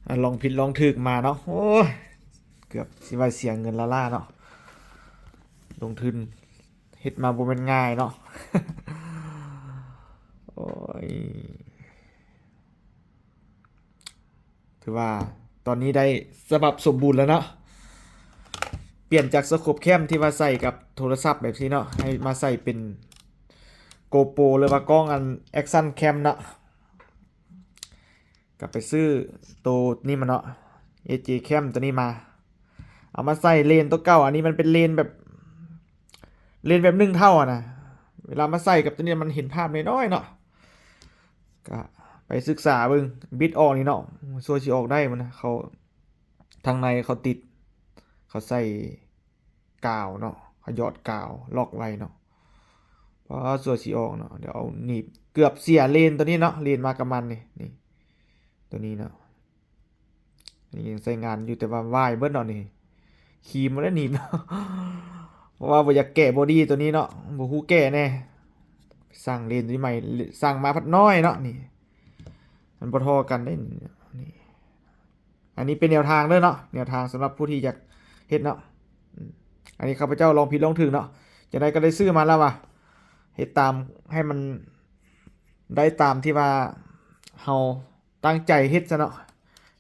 ອ່າ ລອງຜິດລອງຖືກມາເນາະ. ໂອ້ຍ ເກືອບຊິວ່າເສຍເງິນລ້າໆເນາະ. ລົງທຶນເຮັດມາບໍ່ແມ່ນງ່າຍເນາະ. ໂອ້ຍ ຖືວ່າຕອນນີ້ໄດ້ສະບັບສົມບູນແລ້ວເນາະ. ປ່ຽນຈາກສະໂຄບແຄມທີ່ວ່າໃສ່ກັບໂທລະສັບແບບຊີ້ເນາະ ໃຫ້ມາໃສ່ເປັນໂກໂປ ຫຼືວ່າກ້ອງອັນແອັກຊັນແຄມເນາະ. ກໍໄປຊື້ໂຕນີ້ມາເນາະ ເອເຈແຄມໂຕນີ້ມາ ເອົາມາໃສ່ເລນໂຕເກົ່າ. ອັນນີ້ມັນເປັນເລນແບບ ເລນແບບໜຶ່ງເທົ່າຫັ້ນນະ. ເວລາມາໃສ່ກັບໂຕນີ້ມັນເຫັນພາບນ້ອຍໆເນາະ. ກະໄປສຶກສາເບິ່ງ ບິດອອກນີ້ເນາະ ຊົ່ວຊິອອກໄດ້ມັນນະ. ເຂົາ ທາງໃນເຂົາຕິດ ເຂົາໃສ່ກາວເນາະ ເຂົາຢອດກາວລັອກໄວ້ເນາະ. ພໍຊົ່ວຊິອອກເນາະ ດຽວເອົາໜີບ ເກືອບເສຍເລນໂຕນີ້ເນາະ ເລນມາກັບມັນນີ້ ນີ້ ໂຕນີ້ເນາະ. ອັນນີ້ຍັງໃຊ້ງານຢູ່ ແຕ່ວ່າວາຍເບິດເນາະນີ້ ຄີມບໍ່ໄດ້ໜີບເນາະ ເພາະວ່າບໍ່ຢາກແກະບໍດີ້ໂຕນີ້ເນາະ ບໍ່ຮູ້ແກະແດ່. ສັ່ງເລນໂຕນີ້ໃໝ່ ສັ່ງມາພັດນ້ອຍເນາະ ນີ້ ມັນບໍ່ທໍ່ກັນເດ້ ນີ້. ອັນນີ້ເປັນແນວທາງເດີເນາະ ແນວທາງສຳລັບຜູ້ທີ່ຢາກເຮັດເນາະ. ອືມ ອັນນີ້ຂ້າພະເຈົ້າລອງຜິດລອງຖືກເນາະ ຈັ່ງໃດກໍໄດ້ຊື້ມາແລ້ວວ່າ ເຮັດຕາມໃຫ້ມັນໄດ້ຕາມທີ່ວ່າເຮົາຕັ້ງໃຈເຮັດຊະເນາະ.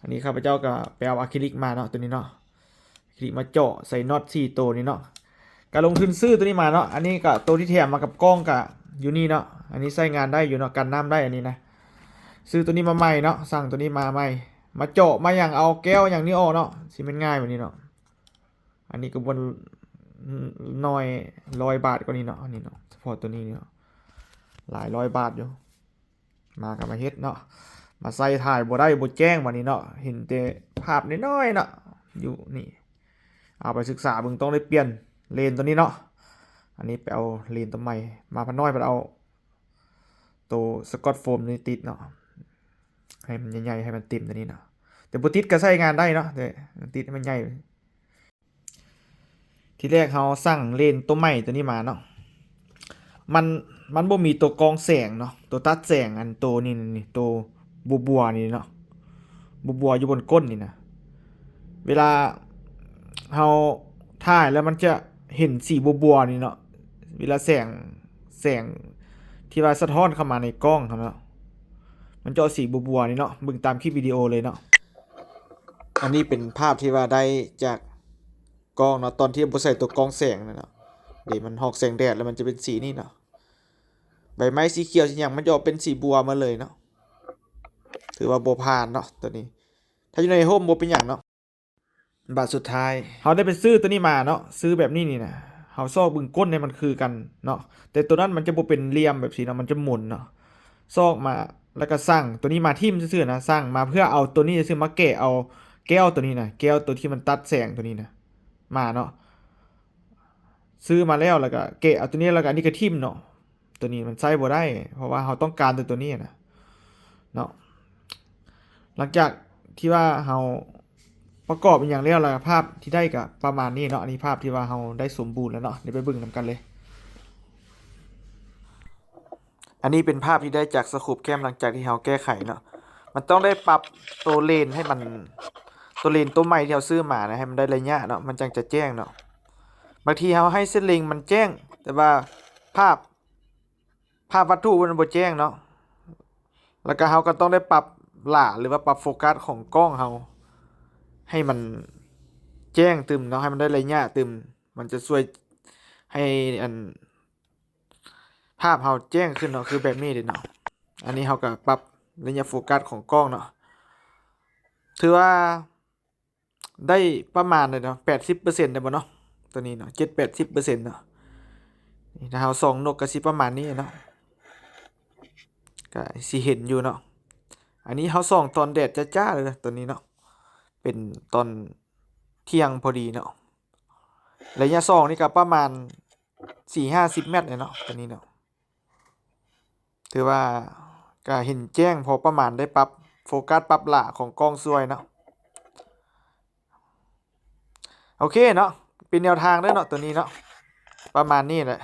ອັນນີ້ຂ້າພະເຈົ້າກໍໄປເອົາອາຄຣິລິກມາເນາະ ໂຕນີ້ເນາະ ອາຄຣິລິກມາເຈາະໃສ່ນັອດສີ່ໂຕນີ້ເນາະ. ກະລົງທຶນຊື້ໂຕນີ້ມາເນາະ. ອັນນີ້ກະໂຕທີ່ແຖມມາກັບກ້ອງກະຢູ່ນີ້ເນາະ. ອັນນີ້ໃຊ້ງານໄດ້ຢູ່ເນາະ ກັນນ້ຳໄດ້ອັນນີ້ນະ. ຊື້ໂຕນີ້ມາໃໝ່ເນາະ ສັ່ງໂຕນີ້ມາໃໝ່ ມາເຈາະມາຫຍັງ ເອົາແກ້ວຫຍັງນີ້ອອກເນາະ ຊິແມ່ນງ່າຍກວ່ານີ້ເນາະ. ອັນນີ້ກະບໍ່ໜ້ອຍຮ້ອຍບາດກວ່ານີ້ເນາະ ອັນນີ້ເນາະ ສະເພາະໂຕນີ້ເນາະ ຫຼາຍຮ້ອຍບາດຢູ່. ມາກໍມາເຮັດເນາະ ມາໃສ່ຖ່າຍບໍ່ໄດ້ ບໍ່ແຈ້ງບາດນີ້ເນາະ ເຫັນແຕ່ພາບນ້ອຍໆເນາະ ຢູ່ນີ້ ເອົາໄປສຶກສາເບິ່ງ ຕ້ອງໄດ້ປ່ຽນເລນໂຕນີ້ເນາະ. ອັນນີ້ໄປເອົາເລນໂຕໃໝ່ມາ ພັດນ້ອຍພັດເອົາໂຕສະກອດໂຟມນີ້ຕິດເນາະ ໃຫ້ມັນໃຫຍ່ໆ ໃຫ້ມັນເຕັມໂຕນີ້ເນາະ. ແຕ່ບໍ່ຕິດກໍໃຊ້ງານໄດ້ເນາະ ແຕ່ຕິດໃຫ້ມັນໃຫຍ່. ທີແລກເຮົາສັ່ງເລນໂຕໃໝ່ໂຕນີ້ມາເນາະ ມັນ ມັນບໍ່ມີໂຕກອງແສງເນາະ ໂຕຕັດແສງ ອັນໂຕນີ້ ນີ້ ໂຕບົວໆນີ້ເນາະ ບົວໆຢູ່ບົນກົ້ນນີ້ນະ. ເວລາເຮົາຖ່າຍແລ້ວມັນຈະເຫັນສີບົວໆນີ້ເນາະ ເວລາແສງ ແສງທີ່ວ່າສະທ້ອນເຂົ້າມາໃນກ້ອງຫັ້ນເນາະ ມັນຈະອອກສີບົວໆນີ້ເນາະ. ເບິ່ງຕາມຄລິບວິດີໂອເລີຍເນາະ. ອັນນີ້ເປັນພາບທີ່ວ່າໄດ້ຈາກ ກ້ອງເນາະ ຕອນທີ່ບໍ່ໃສ່ຕົວກອງແສງນັ້ນເນາະ ເດ ມັນຮອກແສງແດດແລ້ວມັນຈະເປັນສີນີ້ເນາະ ໃບໄມ້ສີຂຽວສີຫຍັງ ມັນຈະອອກເປັນສີບົວໝົດເລີຍເນາະ. ຖືວ່າບໍ່ຜ່ານເນາະໂຕນີ້ ຖ້າຢູ່ໃນຮົ່ມບໍ່ເປັນຫຍັງເນາະ. ບາດສຸດທ້າຍເຮົາໄດ້ໄປຊື້ໂຕນີ້ມາເນາະ ຊື້ແບບນີ້ນີ້ນະ ເຮົາຊອກເບິ່ງກົ້ນໃຫ້ມັນຄືກັນເນາະ ແຕ່ໂຕນັ້ນມັນຈະບໍ່ເປັນຫຼ່ຽມແບບຊີ້ເນາະ ມັນຈະໝຸນເນາະ. ຊອກມາ ແລ້ວກໍສັ່ງໂຕນີ້ມາຖິ້ມຊື່ໆນະ ສັ່ງມາເພື່ອເອົາໂຕນີ້ຊື່ໆ ມາແກະເອົາແກ້ວໂຕນີ້ນະ ແກ້ວໂຕທີ່ມັນຕັດແສງໂຕນີ້ນະ ມາເນາະ. ຊື້ມາແລ້ວ ແລ້ວກໍແກະເອົາໂຕນີ້ ແລ້ວກໍອັນນີ້ກໍຖິ້ມເນາະ. ໂຕນີ້ມັນໃຊ້ບໍ່ໄດ້ ເພາະວ່າເຮົາຕ້ອງການແຕ່ໂຕນີ້ນະເນາະ. ຫຼັງຈາກທີ່ວ່າເຮົາປະກອບອີ່ຫຍັງແລ້ວ ແລ້ວພາບທີ່ໄດ້ກໍປະມານນີ້ເນາະ. ອັນນີ້ພາບທີ່ວ່າເຮົາໄດ້ສົມບູນແລ້ວເນາະ ດຽວໄປເບິ່ງນຳກັນເລີຍ. ອັນນີ້ເປັນພາບທີ່ໄດ້ຈາກສະໂຄບແຄມ ຫຼັງຈາກທີ່ເຮົາແກ້ໄຂເນາະ. ມັນຕ້ອງໄດ້ປັບໂຕເລນໃຫ້ມັນ ໂຕເລນໂຕໃໝ່ທີ່ເຮົາຊື້ມານະ ໃຫ້ມັນໄດ້ໄລຍະເນາະ ມັນຈັ່ງຈະແຈ້ງເນາະ. ບາງທີເຮົາໃຫ້ເສັ້ນເລັງມັນແຈ້ງ ແຕ່ວ່າພາບ ພາບວັດຖຸມັນບໍ່ແຈ້ງເນາະ. ແລ້ວກໍເຮົາກໍຕ້ອງໄດ້ປັບຫຼ້າ ຫຼືວ່າປັບໂຟກັສຂອງກ້ອງເຮົາໃຫ້ມັນແຈ້ງຕື່ມເນາະ ໃຫ້ມັນໄດ້ໄລຍະຕື່ມ ມັນຈະຊ່ວຍໃຫ້ອັນ ພາບເຮົາແຈ້ງຂຶ້ນເນາະ ຄືແບບນີ້ເດ້ເນາະ. ອັນນີ້ເຮົາກໍປັບໄລຍະໂຟກັສຂອງກ້ອງເນາະ ຖືວ່າໄດ້ປະມານເດເນາະ ແປດສິບເປີເຊັນໄດ້ບໍ່ເນາະ ໂຕນີ້ເນາະ ເຈັດແປດສິບເປີເຊັນເນາະ. ນີ້ຖ້າເຮົາສ່ອງນົກກໍຊິປະມານນີ້ເນາະ ກໍຊິເຫັນຢູ່ເນາະ. ອັນນີ້ເຮົາສ່ອງຕອນແດດຈ້າໆເລີຍ ໂຕນີ້ເນາະ ເປັນຕອນທ່ຽງພໍດີເນາະ. ໄລຍະສ່ອງນີ້ກໍປະມານສີ່ຫ້າສິບແມັດເນາະ ໂຕນີ້ເນາະ. ຖືວ່າກໍເຫັນແຈ້ງພໍປະມານ ໄດ້ປັບໂຟກັສ ປັບຫຼ້າຂອງກ້ອງຊ່ວຍເນາະ. ໂອເຄເນາະ ເປັນແນວທາງເດີເນາະ ໂຕນີ້ເນາະ ປະມານນີ້ແຫຼະ.